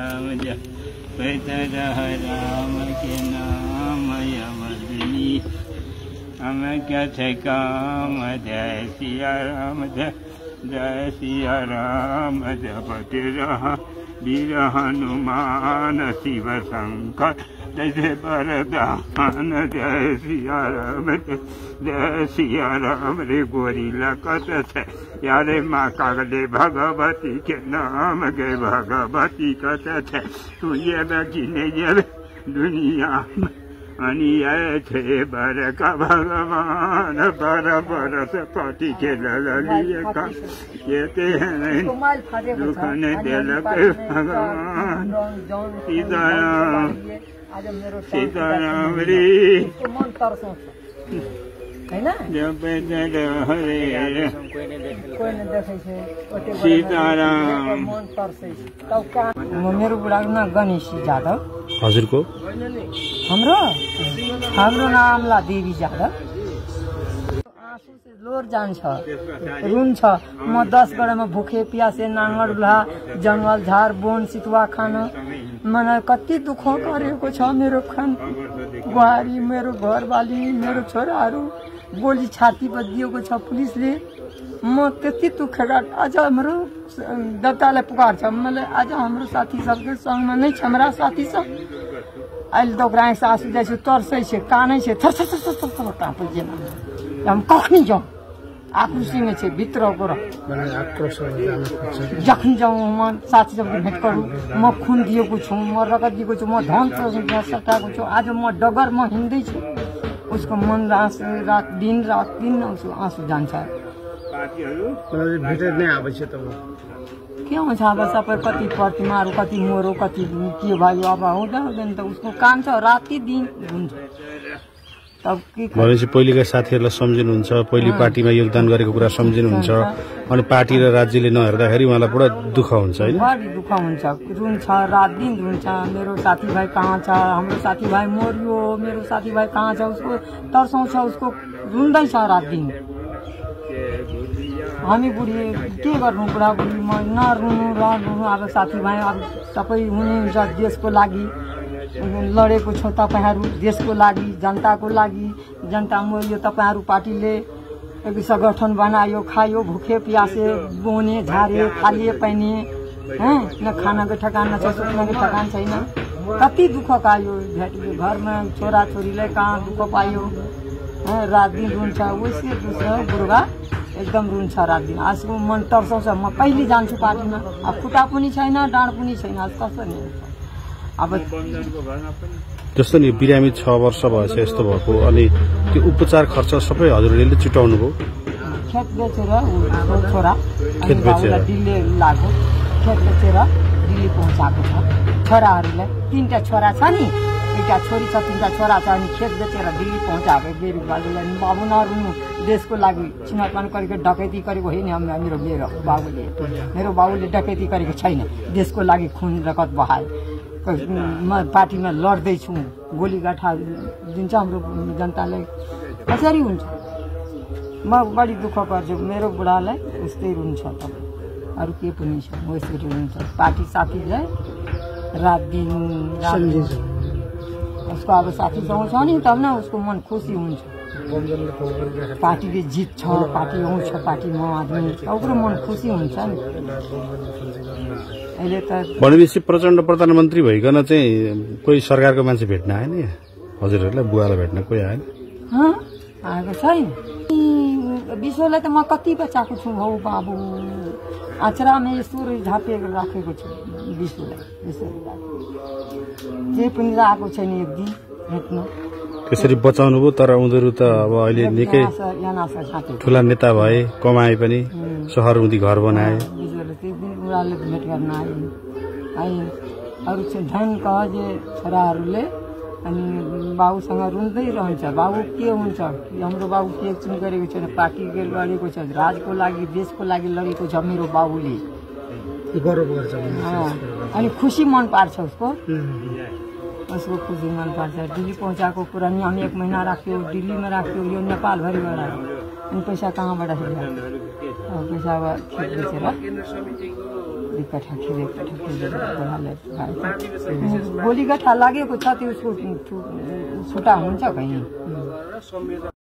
राम जपत रह राम के नाम यमदिनी हम क्या थे काम जय सिया राम जय सिया राम जपत रह वीर हनुमान शिव शंकर जय वरदान जय सिया राम रे गोरी लकत है यारे माँ कागले भगवती के नाम के भगवती कथत है तू ये बगिने ये दुनिया अनिय थे बर का भगवान बरस पति के ललिए का कहते हैं दुख ने दिल के भगवान सीताराम रे सीताराम। मेरो बुढाको नाम गणेश जादव। हजुरको? हाम्रो नामला देवी जादव। आँसु से लोर जान्छ रुन्छ म 10 गडामा भुखे प्यासे नाङ्गडुला जङ्गल झार बोन सितुवा खान मलाई कति दुःख गरेको छ मेरो खान बुहारी मेरो घरवाली मेरो छोराहरू गोली छाती बदिएको छ पुलिसले म त्यति दुःख आज हाम्रो दत्तालाई पुकार्छ मलाई आज हाम्रो साथी सबके सँगमा नै छमरा साथी छ अहिले त ग्राइ सासु जाइछु तर्सै छ कानै छ थर काँपै जेन हम कखनी जाउँ आक्रोशिङ छ भित्रको र जखन जाउँ म साथी सबको भेट गरौँ म खुन दिएको छु म रगत दिएको छु म धन सटाएको छु आज म डगरमा हिँड्दैछु उसको मन दिन रात उसको आँसु जान्छ के हुन्छ अब सबै कति प्रतिमाहरू कति मरो कति के भयो अब हुँदैन त उसको काम छ राति दिन हुन्छ भनेपछि पहिलेका साथीहरूलाई सम्झिनुहुन्छ पहिले पार्टीमा योगदान गरेको कुरा सम्झिनुहुन्छ अनि पार्टी र राज्यले नहेर्दाखेरि उहाँलाई पुरा दुःख हुन्छ हैन बढी दुःख हुन्छ रुन्छ रात दिन रुन्छ मेरो साथीभाइ कहाँ छ हाम्रो साथीभाइ मर्यो मेरो साथीभाइ कहाँ छ उसको तर्साउँछ उसको रुँदैछ रात दिन हामी बुढी के गर्नु बुढाबुढीमा नरुनु अब साथीभाइ अब सबै हुनुहुन्छ देशको लागि लडेको छ तपाईहरू देशको लागि जनताको लागि जनता मर्यो तपाईहरू पार्टीले एक संगठन बनायो खायो भुखे प्यासे बोने झारे खालिए पाइने न खानाको ठेगान छ सुत्नको ठेगान छैन कति दुःख पायो घरमा छोरा छोरीलाई कहाँ दुःख पायो रात दिन रुन्छ उसले दुसरा बुढा एकदम रुन्छ रात दिन आजको मन तर्साउँछ म कहिले जान्छु पार्टीमा अब खुट्टा पनि छैन डाँड पनि छैन आज कसरी अब जस्तो नि बिरामी 6 वर्ष भएछ यस्तो भएको अनि त्यो उपचार खर्च सबै हजुरले चुटाउनु भयो खेत बेचेर छोरा खेत बेचेर दिल्ली लाग्यो खेत बेचेर दिल्ली पहुँचाएको छ छोराहरूलाई 3टा छोरा छ नि एउटा छोरी छ 3टा छोरा छ अनि खेत बेचेर दिल्ली पहुँचाएको बेरी बाबुलाई बाबु नरुनु देशको लागि छिनपान गरेको डकैती गरेको होइन मेरो बाबुले डकैती गरेको छैन देशको लागि खुन रगत बहाए म पार्टीमा लड्दैछु गोलीगाठा दिन्छ हाम्रो जनतालाई कसरी हुन्छ म बढी दुःख गर्छु मेरो बुढालाई उस्तै रुन्छ त अरू के पनि छ म यसरी हुन्छ पार्टी साथीलाई रात दिन उसको अब साथी सँग नि तब न उसको मन खुसी हुन्छ पार्टीले जित्छ पार्टी आउँछ पार्टीमा आदमी ओकरो मन खुसी हुन्छ नि अहिले त भनेपछि प्रचण्ड प्रधानमन्त्री भइकन चाहिँ कोही सरकारको मान्छे भेट्न आएन हजुरहरूलाई बुवालाई भेट्न कोही आएन आएको छैन विश्वलाई त म कति बचाएको छु हौ बाबु आचरामा यस्तो झापेर राखेको छु विश्वलाई जे पनि आएको छैन एक दिन भेट्न त्यसरी बचाउनु भयो तर उनीहरू त अब अहिले निकै ठुला नेता भए कमाए पनि सहर हुँदी घर बनाए भेट गर्न आए अरू चाहिँ धन कह जे छोराहरूले अनि बाबुसँग रुँदै रहन्छ बाबु के हुन्छ हाम्रो बाबु के एकछिन गरेको छैन पार्टी लडेको छ राजको लागि देशको लागि लडेको छ मेरो बाबुले अनि खुसी मन पार्छ उसको खुसी मन पर्छ दिल्ली पहुँचाएको कुरा नि हामी 1 महिना राख्यो दिल्लीमा राख्यो यो नेपालभरिबाट अनि पैसा कहाँबाट पैसा अब खेत बेचेर एकपल्ट गोली गठा लागेको छ त्यो छुटा हुन्छ कहीँ